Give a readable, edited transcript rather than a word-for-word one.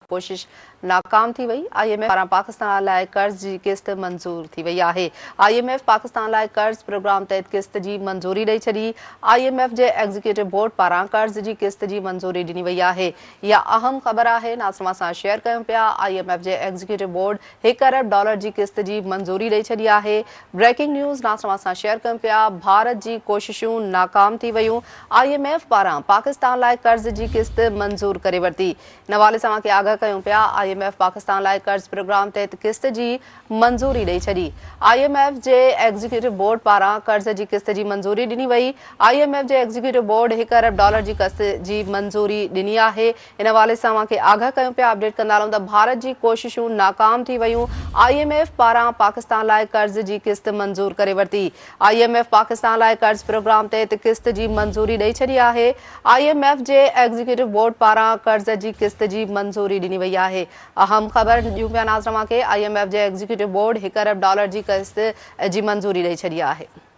ڪوشش ناڪام ٿي وئي، I M F پاران پاڪستان لاء قرض جي قسط منظور ٿي وئي آهي. I M F Pakistan لاء قرض پروگرام تحت قسط جي منظوري ڏئي ڇڏي. I M F جي ايگزيڪيوٽو بورڊ پاران قرض جي قسط جي منظوري ڏني وئي آهي. اها اهم خبر آهي ناصر سان شيئر ڪيون پيا. I M F جي ايگزيڪيوٽو بورڊ هڪ ارب ڊالر جي قسط جي منظوري ڏئي ڇڏي آهي. بريڪنگ نيوز ناصر سان شيئر ڪيون پيا. ڀارت جي ڪوششون ناڪام ٿي ويون. I M F پاران پاڪستان لاء قرض جي قسط منظور ڪري ورتي. ان حوالي سان اوهان کي آگاهه ڪيون پيا، I M F Pakistan لاء قرض پروگرام تحت قسط جي منظوري ڏئي ڇڏي. I M F جي ايگزيڪيوٽو بورڊ پاران قرض جي قسط جي منظوري ڏني وئي. I M F جي ايگزيڪيوٽو بورڊ هڪ ارب ڊالر جي قسط جي منظوري ڏني آهي. ان حوالي سان اوهان کي آگاهه ڪيون پيا، اپڊيٽ ڪندا هلون ته ڀارت جي ڪوششون ناڪام ٿي ويون، I M F پاران پاڪستان لاء قرض جي قسط منظور ڪري ورتي. I M F Pakistan لاء قرض پروگرام تحت قسط جي منظوري ڏئي ڇڏي آهي. I M F جي ايگزيڪيوٽو بورڊ پاران قرض جي قسط جي منظوري ڏني وئي آهي. اهم خبر ڏيون پيا ناظرين اوهان کي I M F جي ايگزيڪيوٽو بورڊ هڪ ارب ڊالر جي قسط جي منظوري ڏئي ڇڏي آهي.